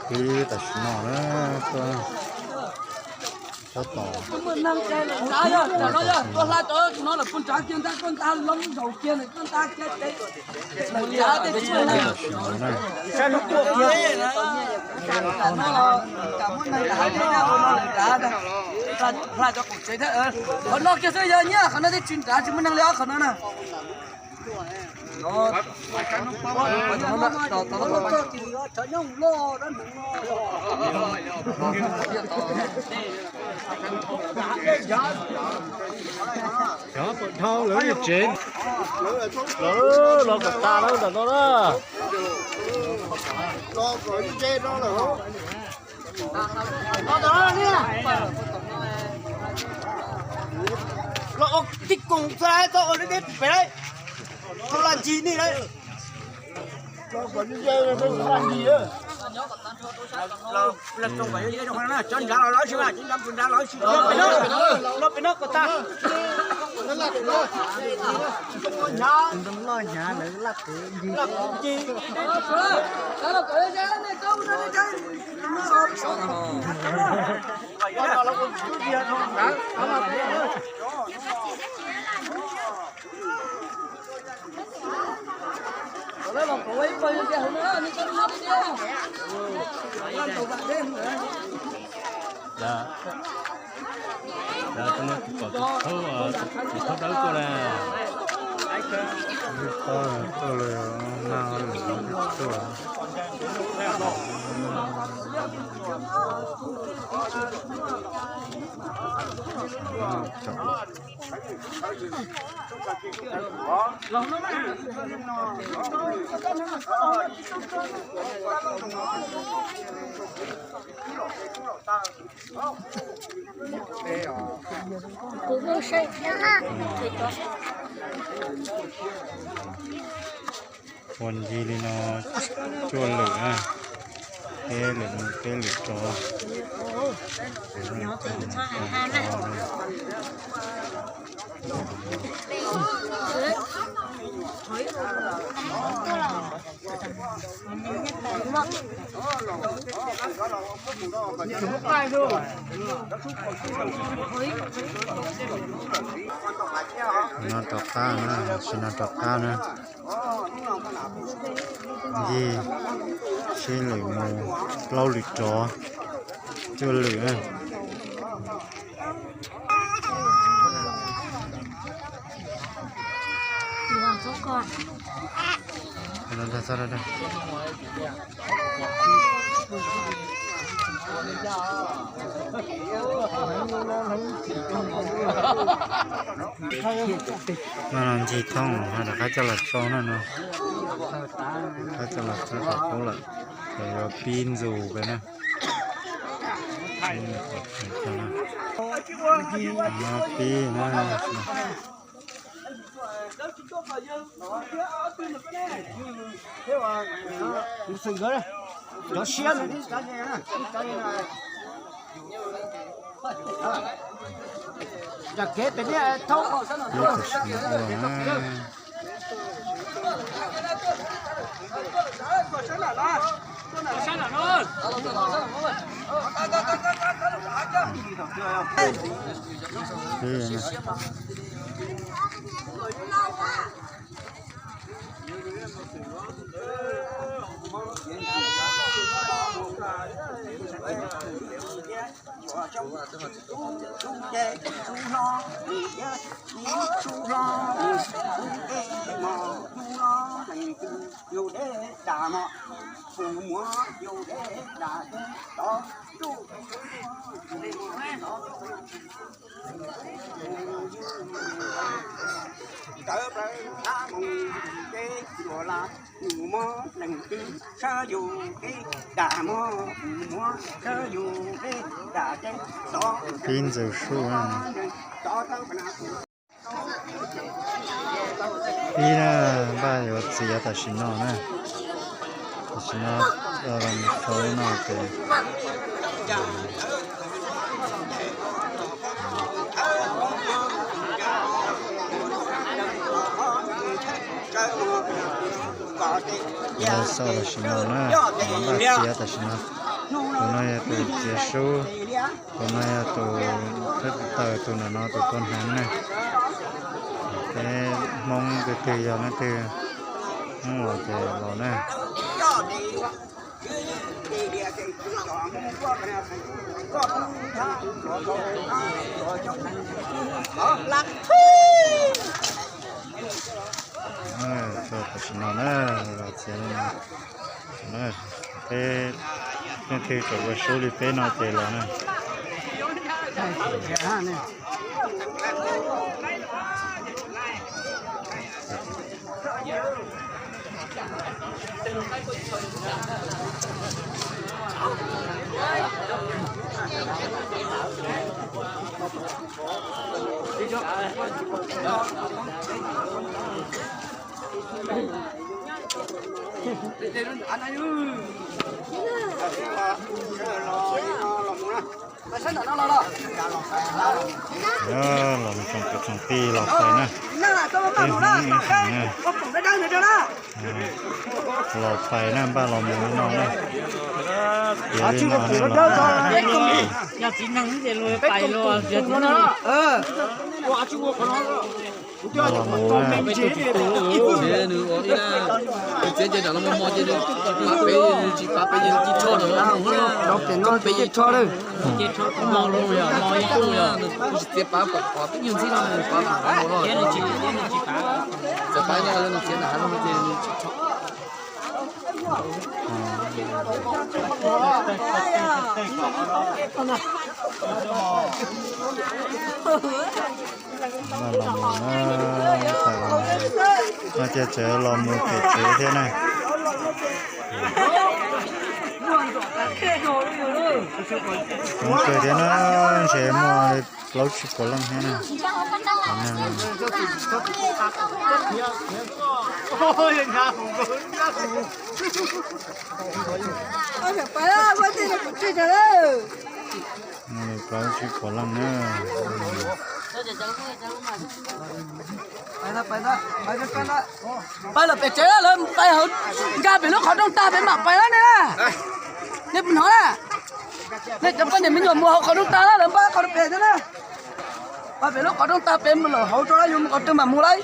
Pib tam sim no na, tab tom Qhov no kiag xwb yog nyiaj, qhov no twb tsis nrad, tsis muaj neeg li qhov no na. Cov pom dhau lawv tsev, lawv los kom tas lawm ntawm no na. Los ua tib koom txog tau ua deb deb pem lauj. Tau laj ncig nej lauj. Cov nrad los lawv tsis, los pem no kom tas. Laj ncig. Tus thawj dawb tuaj na. Tuaj, tuaj los nag lwm tuaj. Ua ncig li no cuaj lwm na, peb lwm mus peb lwm rov. No rov qab na, sim no rov qab na. Ncig seb lwm mus plaub lwm rov, cuaj lwm na. No ncig thoob, rov qab coj los tso na no. Rov qab coj los tso tom qub lawm. Ces yuav pib ntxus peb na. No pib na. Pib tam sim no ua na. Pib ntxws suj. Pib na, npaj yuav txiav tam sim no na. Tam sim no, sau no ces Sau tam sim no na, npaj txiav tam sim no. Tus no yog tus txiav sub, tus no yog tus thawj tawm, tus ntawm no tus tuaj hneev na. Peb Hmoob leej twg yog leej twg Hmoob los ces los na. Tam sim no na, los txiav li no, peb leej twg tseem ua sub li peb no ces los na. Los mus tsoom kwv tsoom tij los pais na. Peb Hmoob ib heem na. Los pais na, npaj los mus li no na. Yog li no na los. Yog txiv neej ces luag pais los, yog txiv neej. Npaj los mus na. Nws ua ib txiav ces nram los mos mos ces nws pav peb, nws tsis pav peb ces nws cia li tso ntawm no, peb ces tso lawm. Ces tso mos los yog mos ib tug yog nws tsis txiav pav kom qhov twb nyuag ntxhib no nws pav kom qhov no los. Txiav pav no nws txiav nram hav no ces nws tsis tso. Npaj los mus na, no ces tseem los mus pem tsev thiab na. Coob kawg thiab na, ntshe muaj li plaub tsib puas leej thiab na. Muaj li plaub tsib puas leej na. Pais lawm pem tsev, lawv pais hauv, nkag pem lub qhov rooj tag pem mam pais na nej na. Nej puas hnov na? Nej cov poj niam me nyuam mus hauv qhov rooj tag na, lawv npaj qhov pem thiab na. Pais pem lub qhov rooj tag pem lawm hauv tso na, yuav mus qhov twg mam mus lauj.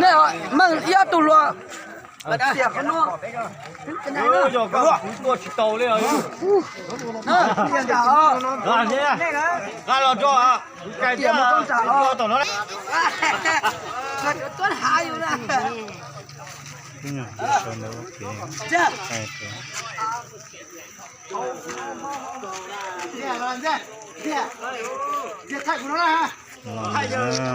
Nej meej ib ob tug hluas. Yog kuv tuaj tsis tau li. Nqa los rau. Tom no. Los na.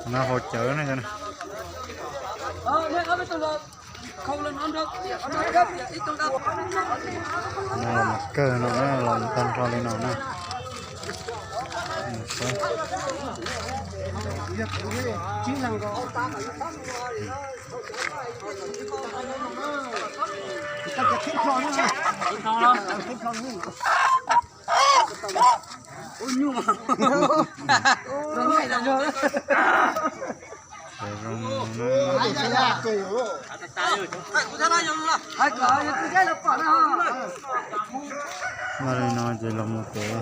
No hauv cawv na. No los mus kawg no na, los mus tag nrho li no na. Npaj li no ces los mus pem,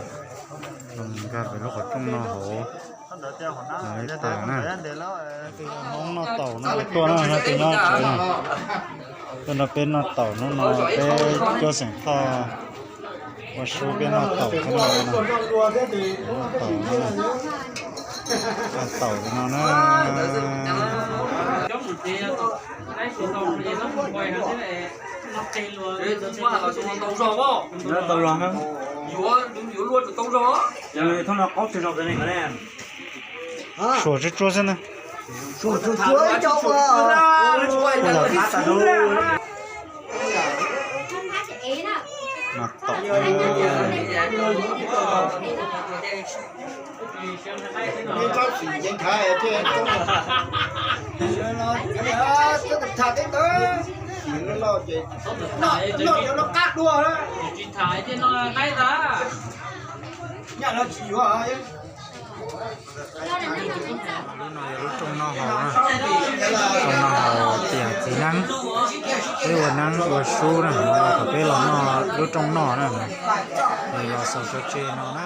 los nkag pem lub qhov rooj no hauv. Li tawm na. Hmoob noj taum no tuaj na, no tus nyob tsev no. Tuaj nrog peb noj taum hnub no, peb cuab xeem Thoj ua sub peb noj taum hnub no. Noj taum no, noj taum no na. Suam tsuag tsuag xwb na. Noj taum. Lub no yog lub rooj noj haus na, rooj noj haus tiam. Peb ua neeb ua sub na, thaum peb los noj lub rooj noj na, los xaus tso tseg no na.